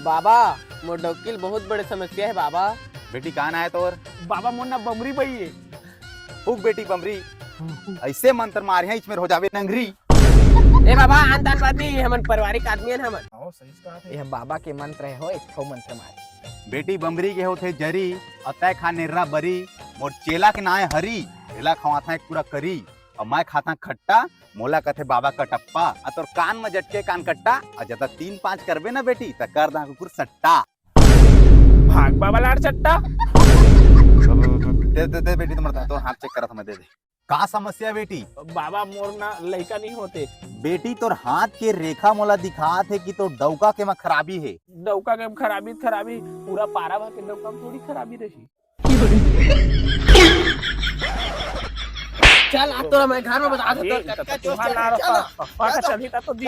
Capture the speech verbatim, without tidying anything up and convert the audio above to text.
बाबा, मोर डौकी ल बहुत बड़े समस्या हे बाबा। बेटी, का नाम हे तोर? बाबा, मोर नाम बमरी बई हे। फूक बेटी बमरी, अइसे मंत्र मारिहा, इचमेर हो जाबे नंगरी। ए बाबा, आन तान बात नहीं, हमन पारिवारिक आदमी हन हमन। यह बाबा के मंत्र हे हो, एक ठो मंत्र मार। बेटी बमरी के होथे जरी, अउ तै खा नेर्रा बरी। मोर चेला के नाम हे हरी, एला खवाथा एक पूरा करी। अउ मैं खाता खट्टा, मोला कथे बाबा कटप्पा। आ तोर कान म जटके कान कट्टा, आ जदा तीन पाँच करबे ना बेटी, त कर दा कुकुर सट्टा। भाग बाबा लाड़ चट्टा। दे, दे, दे बेटी, तुम्हारा तोर हाथ चेक करत मैं, दे दे। का समस्या बेटी? बाबा, मोर ना लइका नहीं होते। बेटी, तोर हाथ के रेखा मोला दिखात हे कि तोर डौका के म खराबी हे। डौका के म खराबी, खराबी, पूरा पारा भर के डौका म थोड़ी खराबी रही। चल, आज तोरा मैं घर में बता देता हूँ, अरे, कतका तो जोर तुहार चल, लार चल। पा-, पा-, पा-, चल। चल, तो दी।